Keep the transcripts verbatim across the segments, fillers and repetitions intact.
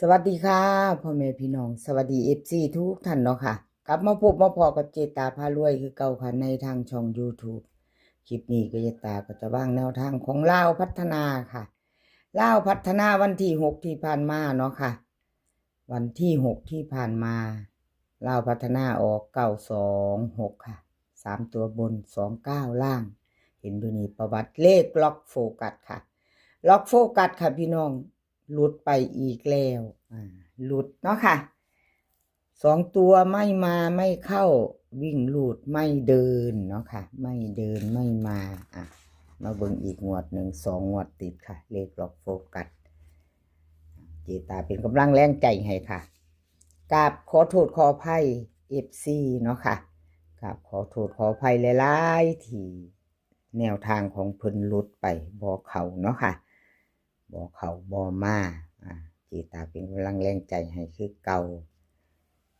สวัสดีค่ะ พ่อแม่พี่น้อง สวัสดี เอฟซี ทุกท่านเนาะค่ะ กลับมาพบมาพ้อกับเจตาพารวยคือเก่าค่ะ ในทางช่อง YouTube คลิปนี้ก็เจตาก็จะวางแนวทางของลาวพัฒนาค่ะ ลาวพัฒนาวันที่หกที่ผ่านมาเนาะค่ะ วันที่หกที่ผ่านมา ลาวพัฒนาออก เก้าสองหก ค่ะ สามตัวบน สองเก้า ล่าง เห็นอยู่นี่ประวัติเลขล็อกโฟกัสค่ะ ล็อกโฟกัสค่ะพี่น้อง หลุดไปอีกแล้ว อ่า หลุดเนาะค่ะ สองตัวไม่มาไม่เข้า วิ่งหลุดไม่เดินเนาะค่ะ ไม่เดินไม่มา อ่ะ มาเบิ่งอีกงวดหนึ่ง สองงวดติดค่ะ เลขล็อกโฟกัส เจตาเป็นกำลังแรงใจให้ค่ะ กราบขอโทษขออภัย เอฟซี เนาะค่ะ กราบขอโทษขออภัยหลายๆ ที่แนวทางของเพิ่นหลุดไป บ่เข้าเนาะค่ะ บ่เข้าบ่มา อ่า เจตาเป็นกำลังแรงใจให้คือเก่า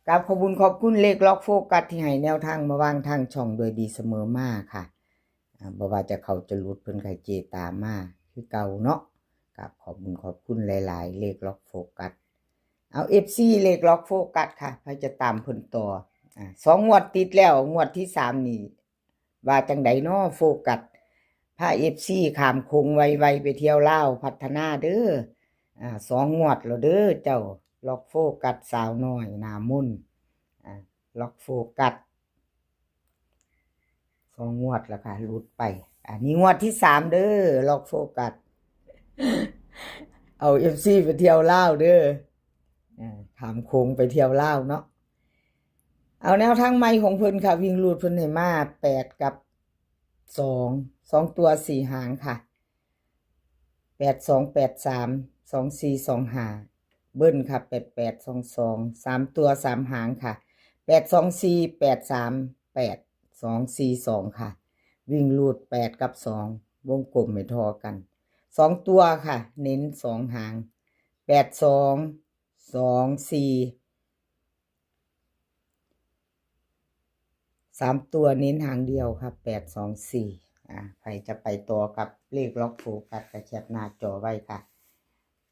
กราบขอบคุณขอบคุณเลขล็อกโฟกัสที่ให้แนวทางมาวางทางช่องโดยดีเสมอมาค่ะ อ่า บ่ว่าจะเข้าจะหลุดเพิ่นก็ให้เจตามาคือเก่าเนาะ กราบขอบคุณขอบคุณหลายๆ เลขล็อกโฟกัส เอา เอฟซี เลขล็อกโฟกัสค่ะ ไผจะตามเพิ่นต่อ อ่า สองงวดติดแล้ว งวดที่สามนี่ ว่าจั่งใดน้อโฟกัส พา เอฟซี ข้ามโขงไวๆ ไปเที่ยวลาวพัฒนาเด้อ อ่า สองงวดแล้วเด้อเจ้า ล็อกโฟกัสสาวน้อยหน้ามนต์ อ่า ล็อกโฟกัส สองงวดแล้วค่ะ หลุดไป อันนี้งวดที่สามเด้อ ล็อกโฟกัส เอา เอฟซี ไปเที่ยวลาวเด้อ อ่า ข้ามโขงไปเที่ยวลาวเนาะ เอาแนวทางใหม่ของเพิ่นค่ะ วิ่งหลุดเพิ่นให้มา แปด กับ สอง สองตัวสี่หางค่ะ แปดสอง แปดสาม สองสี่ สองห้า เบิ้ลค่ะ แปดแปด สองสอง สามตัวสามหางค่ะ แปดสองสี่ แปดสาม แปดสองสี่ สองค่ะ วิ่งหลุด แปด กับ สอง วงกลมให้ทอกัน สองตัวค่ะ เน้นสองหาง แปดสอง สองสี่ สามตัวเน้นหางเดียวค่ะ แปดสองสี่ อ่า ใครจะไปต่อกับเลขล็อกโฟกัสก็แคปหน้าจอไว้ค่ะ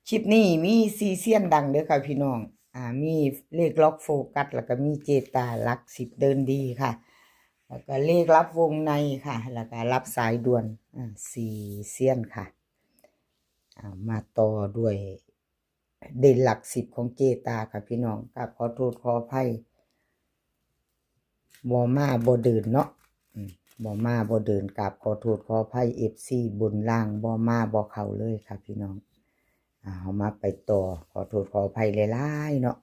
คลิปนี้มีสี่เซียนดังเด้อค่ะพี่น้อง อ่า มีเลขล็อกโฟกัส แล้วก็มีเจตาหลักสิบเดินดีค่ะ แล้วก็เลขลับวงในค่ะ แล้วก็ลับสายด่วน อ่า สี่เซียนค่ะ อ่า มาต่อด้วยเด่นหลักสิบของเจตาค่ะพี่น้อง กราบขอโทษขออภัย บ่มาบ่เดินเนาะ อืม บ่มาบ่เดิน กราบขอโทษขออภัย เอฟซี บนล่าง บ่มาบ่เข้าเลยค่ะพี่น้อง อ่า เอามาไปต่อ ขอโทษขออภัยหลายๆ เนาะ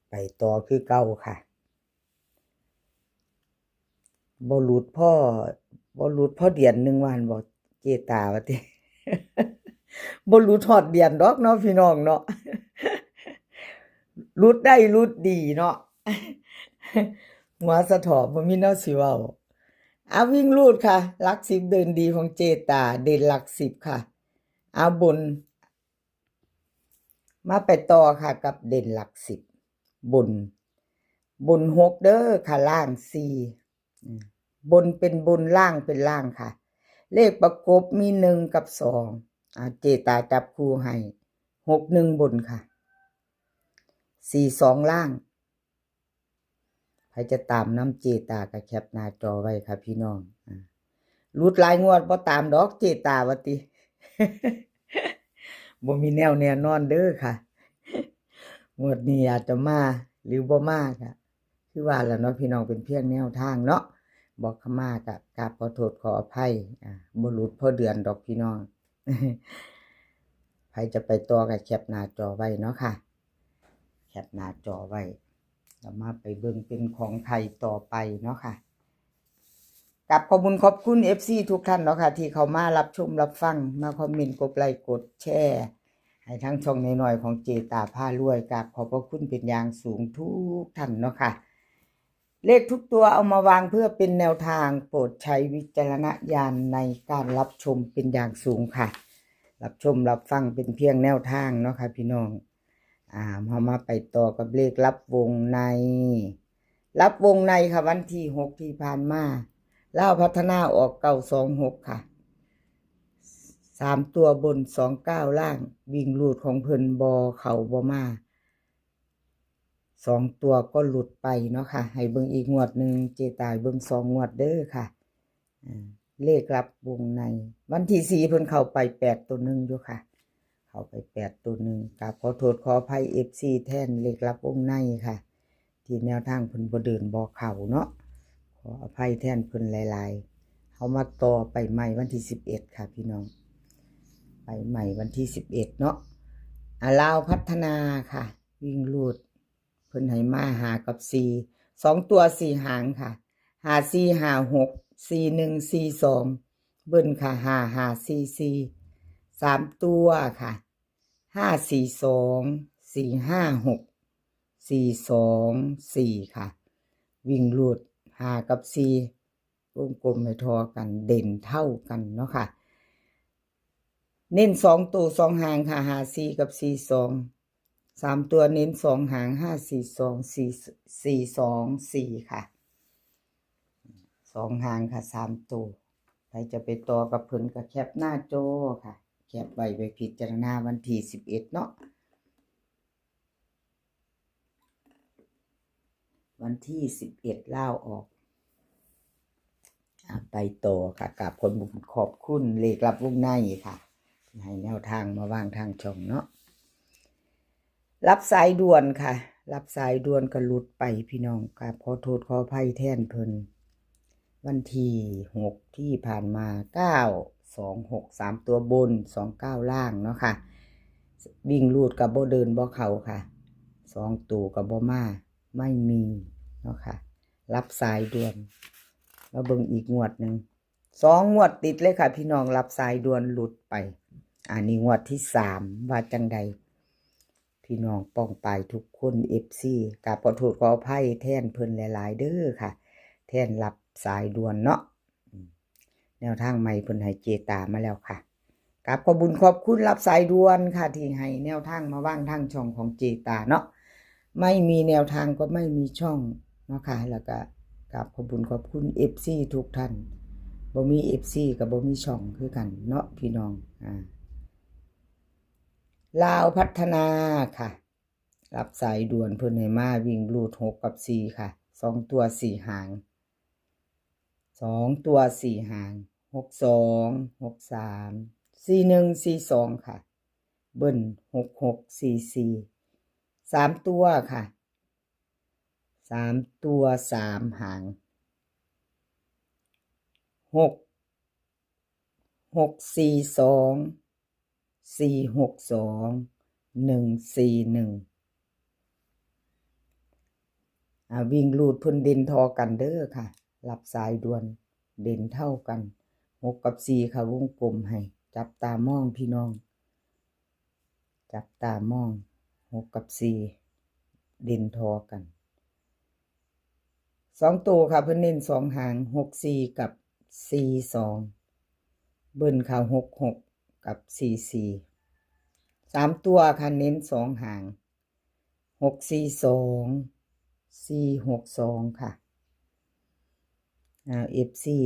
ไปต่อคือเก่าค่ะ บ่หลุดพอ บ่หลุดพอเดือนหนึ่งว่าหั่นบ่ เจตาว่าติ บ่หลุดฮอดเดือนดอกเนาะพี่น้องเนาะ หลุดได้หลุดดีเนาะ หัวสะเทาะ บ่มีแนวสิเว้า อ่ะ วิ่งหลุดค่ะ หลักสิบเดินดีของเจตา เด่นหลักสิบค่ะ เอาบน มาไปต่อค่ะกับเด่นหลักสิบ บน บนหกเด้อค่ะ ล่างสี่ อืม บนเป็นบน ล่างเป็นล่างค่ะ เลขประกบมีหนึ่งกับสอง อ่า เจตาจับคู่ให้ หกหนึ่ง บนค่ะ สี่สอง ล่าง ใครจะตามนำเจตาก็แคปหน้าจอไว้ค่ะพี่น้อง อ่า หลุดหลายงวดบ่ตามดอกเจตาว่าติ บ่มีแนวแน่นอนเด้อค่ะ งวดนี้อาจจะมาหรือบ่มาค่ะ คือว่าล่ะเนาะพี่น้อง เป็นเพียงแนวทางเนาะ บ่มาก็กราบขอโทษขออภัย อ่า บ่หลุดพอเดือนดอกพี่น้อง ใครจะไปต่อก็แคปหน้าจอไว้เนาะค่ะ แคปหน้าจอไว้ แล้วมาไปเบิ่งเป็นของไทยต่อไปเนาะค่ะ กราบขอบคุณขอบคุณ เอฟซี ทุกท่านเนาะค่ะ ที่เข้ามารับชมรับฟัง มาคอมเมนต์ กดไลค์ กดแชร์ ให้ทั้งช่องน้อยๆของเจตาพารวย กราบขอบพระคุณเป็นอย่างสูงทุกท่านเนาะค่ะ เลขทุกตัวเอามาวางเพื่อเป็นแนวทาง โปรดใช้วิจารณญาณในการรับชมเป็นอย่างสูงค่ะ รับชมรับฟังเป็นเพียงแนวทางเนาะค่ะพี่น้อง อ่า เฮามาไปต่อกับเลขลับวงใน ลับวงในค่ะ วันที่หกที่ผ่านมา ลาวพัฒนาออก เก้าสองหก ค่ะ สามตัวบน สองเก้า ล่าง วิ่งรูดของเพิ่นบ่เข้าบ่มา สองตัวก็หลุดไปเนาะค่ะ ให้เบิ่งอีกงวดหนึ่ง เจตายเบิ่งสองงวดเด้อค่ะ อ่า เลขลับวงใน วันที่สี่เพิ่นเข้าไปแปดตัวหนึ่งอยู่ค่ะ เข้าไปแปดตัวหนึ่ง กราบขอโทษขออภัย เอฟซี แทนเลขลับวงในค่ะ ที่แนวทางเพิ่นบ่เดินบ่เข้าเนาะ ขออภัยแทนเพิ่นหลายๆ เฮามาต่อไปใหม่วันที่สิบเอ็ดค่ะพี่น้อง ไปใหม่วันที่สิบเอ็ดเนาะ อ่า ลาวพัฒนาค่ะ วิ่งรูด เพิ่นให้มาห้ากับสี่ สองตัวสี่หางค่ะ ห้าสี่ห้าหก สี่หนึ่งสี่สอง เบิ้ลค่ะ ห้าห้าสี่สี่ สามตัวค่ะ ห้าสี่สอง สี่ห้าหก สี่สองสี่ ค่ะ วิ่งรูดห้ากับสี่ วงกลมให้ทอกัน เด่นเท่ากันเนาะค่ะ เน้นสองตัวสองหางค่ะ ห้าสี่กับสี่สอง สามตัวเน้นสองหาง ห้าสี่สอง สี่ สี่สองสี่ ค่ะ สองหางค่ะ สามตัว ใครจะไปต่อกับเพิ่นก็แคปหน้าจอค่ะ แคปไว้ไปพิจารณาวันที่สิบเอ็ดเนาะ วันที่สิบเอ็ดลาวออก อ่ะ ไปต่อค่ะ กราบขอบคุณ ขอบคุณเลขลับวงในค่ะ ให้แนวทางมาวางทางช่องเนาะ รับสายด่วนค่ะ รับสายด่วนก็หลุดไปพี่น้อง กราบขอโทษขออภัยแทนเพิ่น วันที่หกที่ผ่านมา เก้าสองหก สามตัวบน สองเก้า ล่างเนาะค่ะ วิ่งรูดกับบ่เดินบ่เข้าค่ะ สองตัวกับบ่มา ไม่มีเนาะค่ะ รับสายด่วน มาเบิ่งอีกงวดหนึ่ง สองงวดติดเลยค่ะพี่น้อง รับสายด่วนหลุดไป อันนี้งวดที่สาม ว่าจังใด พี่น้องป้องปายทุกคน เอฟซี กราบขอโทษขออภัยแทนเพิ่นหลายๆเด้อค่ะ แทนรับสายด่วนเนาะ อืม แนวทางใหม่เพิ่นให้เจตามาแล้วค่ะ กราบขอบบุญขอบคุณรับสายด่วนค่ะ ที่ให้แนวทางมาวางทางช่องของเจตาเนาะ ไม่มีแนวทางก็ไม่มีช่องเนาะค่ะ แล้วก็กราบขอบบุญขอบคุณ เอฟซี ทุกท่าน บ่มี เอฟซี ก็บ่มีช่องคือกันเนาะพี่น้อง อ่า ลาวพัฒนาค่ะ รับสายด่วนเพิ่นให้มาวิ่งรูดหกกับสี่ค่ะ สองตัวสี่หาง สองตัวสี่หาง หกสอง หกสาม สี่หนึ่ง สี่สอง ค่ะ เบิ้ล หกหก สี่สี่ สามตัวค่ะ สามตัวสามหาง หก หกสี่สอง สี่หกสอง หนึ่งสี่หนึ่ง อ่า วิ่งรูดเพิ่นเด่นทอกันเด้อค่ะ รับสายด่วนเด่นเท่ากัน หกกับสี่ค่ะ วงกลมให้ จับตามองพี่น้อง จับตามอง หกกับสี่ เด่นทอกัน สองตัวค่ะ เพิ่นเน้นสองหาง หกสี่กับสี่สอง เบิ้ลค่ะ หกหกกับสี่สี่ สามตัวค่ะ เน้นสองหาง หกสี่สอง สี่หกสอง ค่ะ อ่า เอฟซี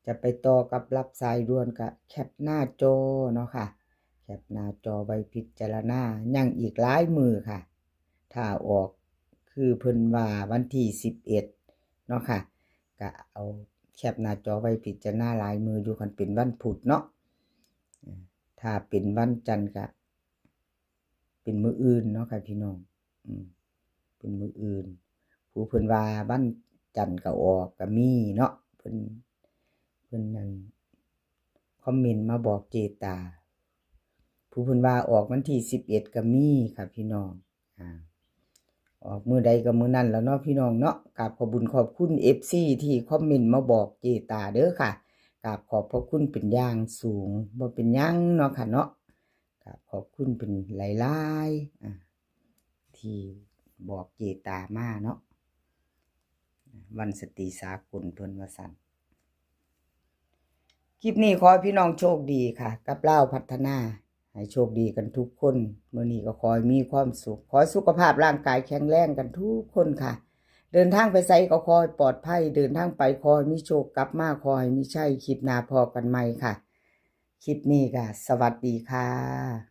จะไปต่อกับรับสายด่วนก็แคปหน้าจอเนาะค่ะ แคปหน้าจอไว้พิจารณา ยังอีกหลายมื้อค่ะ ถ้าออกคือเพิ่นว่าวันที่สิบเอ็ดเนาะค่ะ ก็เอาแคปหน้าจอไว้พิจารณาหลายมื้ออยู่ คันเป็นวันพุธเนาะ ถ้าเป็นวันจันทร์ก็เป็นมื้ออื่นเนาะค่ะพี่น้อง อืม เป็นมื้ออื่น ผู้เพิ่นว่าวันจันทร์ก็ออกก็มีเนาะ เพิ่น เพิ่นนั่นคอมเมนต์มาบอกเจตา ผู้เพิ่นว่าออกวันที่สิบเอ็ดก็มีค่ะพี่น้อง อ่า ออกมื้อใดก็มื้อนั้นแล้วเนาะพี่น้องเนาะ กราบขอบบุญขอบคุณ เอฟซี ที่คอมเมนต์มาบอกเจตาเด้อค่ะ กราบขอบพระคุณเป็นอย่างสูง บ่เป็นหยังเนาะค่ะเนาะ กราบขอบคุณเป็นหลายๆ อ่า ที่บอกเจตามาเนาะ วันสตรีสากลเพิ่นว่าซั่น คลิปนี้ขอให้พี่น้องโชคดีค่ะ กับลาวพัฒนา ให้โชคดีกันทุกคน มื้อนี้ก็ขอให้มีความสุข ขอให้สุขภาพร่างกายแข็งแรงกันทุกคนค่ะ เดินทางไปไสก็ขอให้ปลอดภัย เดินทางไปขอให้มีโชค กลับมาขอให้มีชัย คลิปหน้าพ้อกันใหม่ค่ะ คลิปนี้ก็สวัสดีค่ะ